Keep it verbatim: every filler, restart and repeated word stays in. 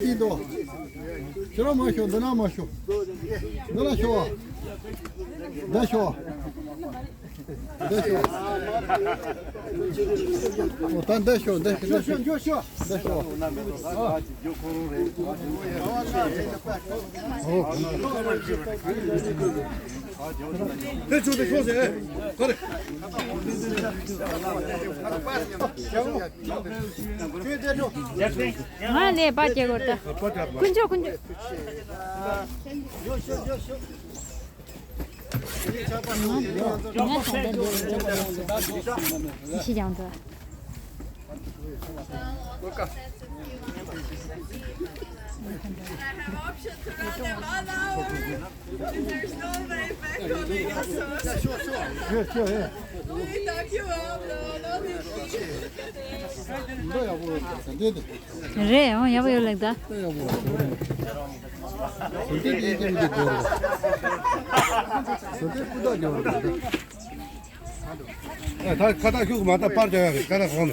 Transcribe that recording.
ཡིན་དོ། ཁྱེད་རང་མ་ཤོག་འདི་ན་མ་ཤོག་འདི་ན་ཤོག་འདི་ཤོག་འདི་ཤོག་འོ་ད་འདི་ཤོག་འདི་ཤོག་འདི་ཤོག་འདི་ཤོག་འོ། དེ་ཆུ་དེ་ཤོག་ཟེར། ག་རེ། ང་ནས་པ་སྐྱེ་དགོས་ད། དཀོན་མཆོག་དཀོན་མཆོག་ང་ང་ད་ལྟ་འདི་འདི་ཤི་ཀྱང་འདུག There's no way back on Pegasus. Sure, sure, yeah. Only talk you out, no, no, this. འདི་ཡག་པོ་ཡོད་ས་འདི་འདི། རེད། ཨང་། ཡག་པོ་ཡོད་ལགས་ད། འདི་ཡག་པོ་ཡོད་ས་འདི་འདི་འདི་འདི་འདི་འདི། ཨེ་ད་ཁ་ཏ་ཤུག་མ་ད་པར་བྱ་ཡ་རེད། ཁ་ཏ་གོང་།